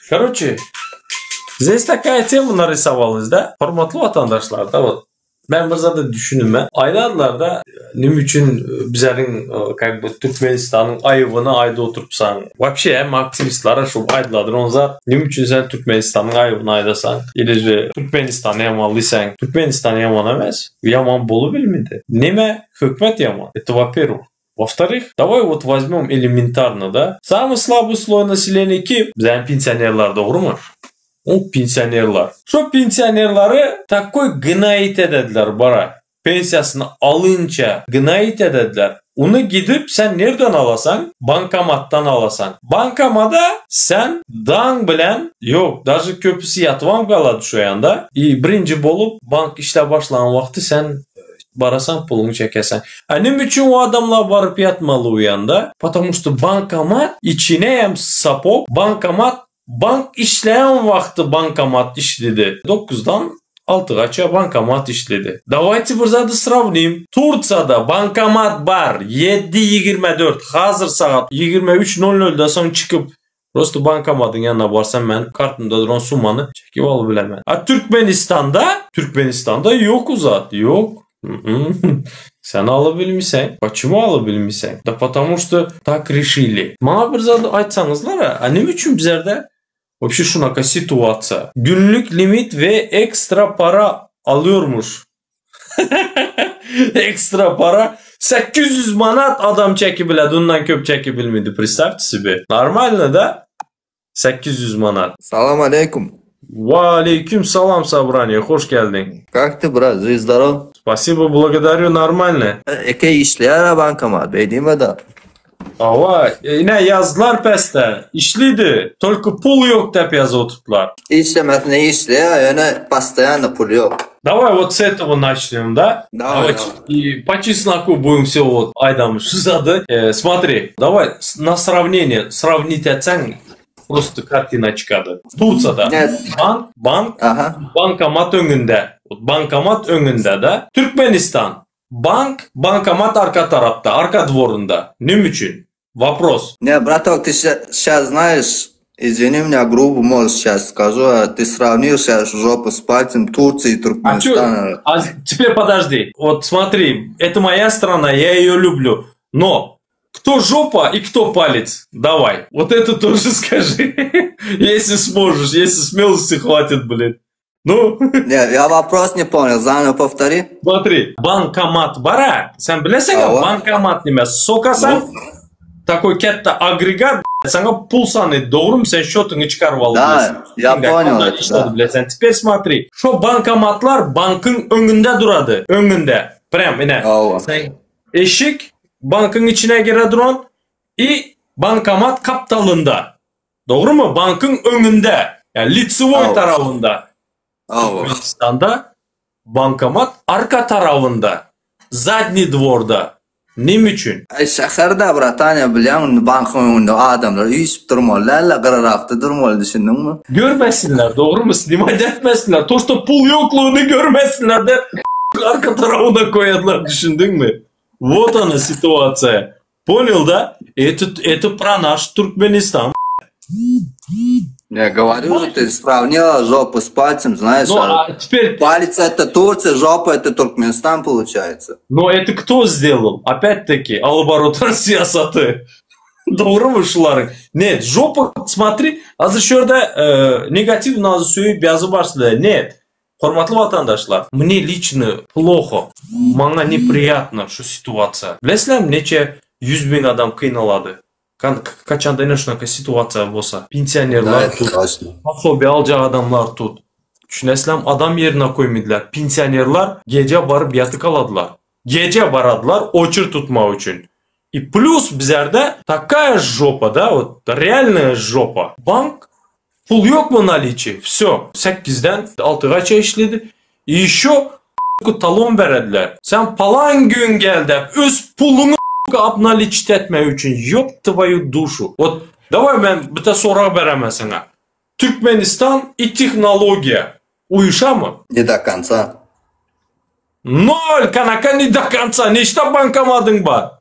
Короче, здесь такая тема нарисовалась, да? Hormatly watandaşlar, da вот Men bir zada düşünme. Aýdarlar-da, nime üçin bizleriň как бы Türkmenistanyň aýybyny aýdyp oturypsaň? Wapşe hem aktiwistlere şu aýdyladyr on zat. Nime üçin sen Türkmenistanyň aýybyny aýdasaň? Ili же Türkmenistany ýamanlysaň. Türkmenistan ýaman emes. Ýaman bolubilmedi. Nime hökümet ýaman? Это во-первых. Во-вторых, давай вот возьмем элементарно, да? Самый слабый слой населения kim? Bizäň pensionerler dogrumy? O pensionerler. Şo pensionerleri takoý gnoit edediler bara. Pensiýasyny alynça gnoit edediler. Ony gidip sen nerden alasaň? Bankomatdan alasaň. Bankomada sen daň bilen, ýok, daže köpüsi ýatybam galady şo ýanda. I birinji bolup bank işläp başlan wagty sen barasaň puluňy çekeseň. A neme üçin o adamlar baryp ýatmaly o ýanda? Потому что bankomat içine hem sapok, bankomat bank işleýän wagty bankomat işledi. Dokuzdan altygaça bankomat işledi. Dawayte bir zady srawnim. Tursiýada bankomat bar ýedi 24 hazir sagat 23 nol noldan soň çykyp Prosto bankomatyň ýanyna barsam men kartymda duran summany çekip alyp bilemen. A Türkmenistanda, Türkmenistanda ýok o zat, ýok. Sen alyp bilmiseň. Почему alyp bilmiseň? Da потому что tak rişili. Maňa bir zady aýtsaňyzlara, a neme üçin bizlerde вообще şunaka situasiýa? Günlük limit we ekstra para alýormuş. Ekstra para 800 manat adam çekip biledi, ondan köp çekip bilmedi. Представьте себе. Нормально, да? 800 manat. Salam aleýkum. Wa aleýkum salam, собрание. Hoş geldiň. Как ты, брат? Жив здоров? Спасибо, благодарю, нормально. Eke işleýär bankomat, beýdimi-da? Hawa, ine ýazdylar pesde. Işlidi. Только pul ýok diýip ýazyp oturdylar. Işlemesine işleýär, ýöne postoýanno pul ýok. Давай вот с этого начнем, да? Давай, Давай давай. и по чесноку будем все вот aýdamyz şu zady. Смотри, давай на сравнение, сравнить etseň просто картина çykady. Tursiýada Нет. bank, bank, bankomat öňünde. Bankomat öňünde da. Türkmenistan bank, bankomat arka tarapda, arka dworunda. Neme üçin? Вопрос. Не, браток, ты сейчас знаешь, извини меня, грубо, может, сейчас скажу, а ты сравнил сейчас жопу с пальцем Турции и А чё? Туркменистана. А теперь подожди. Вот смотри, это моя страна, я ее люблю. Но кто жопа и кто палец? Давай. Вот это тоже скажи. Если сможешь, если смелости хватит, блин. Ну? Не, я вопрос не понял, заново повтори. Смотри, bankomat bar-a. Sen bilesiň bankomat näme? Sokasaň, Ну. такой kätde agregat saňa pul sany dogrumy sen şotuňy çykaryp alyp Да, я понял это, да. Bilesen. Теперь смотри, şo bankomatlar bankyň öňünde durady. Öňünde. Прям ine. Sen eşik bankyň içine gire duran i bankomat gapdalynda. Dogrumy? Bankyň öňünde. Yani лицевой tarapynda. Türkmenistanda bankomat arka tarapynda. Zadний dworda. Neme üçin? Aý şäherde bratanya bilýäň indi bankyň öňünde adamlar üýşüp durmaly dälde gyrarakda durmaly düşündiňmi? Görmesinler dogrymy snimat etmesinler to što pul ýoklugyny görmesinler dep arka tarapyna koýadylar düşündiňmi? Wot ona situasiýa Ponyl da? Это это pro naş Türkmenistan. Я говорю же, ты сравнила жопу с пальцем, знаешь, Ну, а а теперь палец это Турция, жопа это Туркменистан получается. Но это кто сделал? Опять-таки, alyp syýasaty. Dogrymy şularyň? Нет, жопа, смотри, hazir şu ýerde negatiw nazy söýüp ýazyp başlaýar. Нет. Hormatly watandaşlar, мне лично плохо. Maňa неприятно şu situasiýa. Bilesizlermi neçe 100 müň adam kynalady? Kaçanda ine şunaka situasiýa bolsa. Pensionerler tut, posobiýe aljak adamlar tut. Düşünesizlermi adam ýerine koýmadylar. Pensionerler gije baryp ýatyk aladylar. Gije baradylar oçur tutmak üçin. И плюс bizlerde такая жопа, да, вот реальная жопа. Bank pul ýokmy наличии? Все. 8-den 6-gaça işledi. И еще talon berediler. Sen palan gün gel dep öz puluňy обналичить etmek üçin. Ёб твою душу. Вот давай men bitte sorag beremen saňa. Türkmenistan и tehnologiýa uýuşamy? Не до конца. Nol kanaka не до конца. Neçde bankomatyň bar?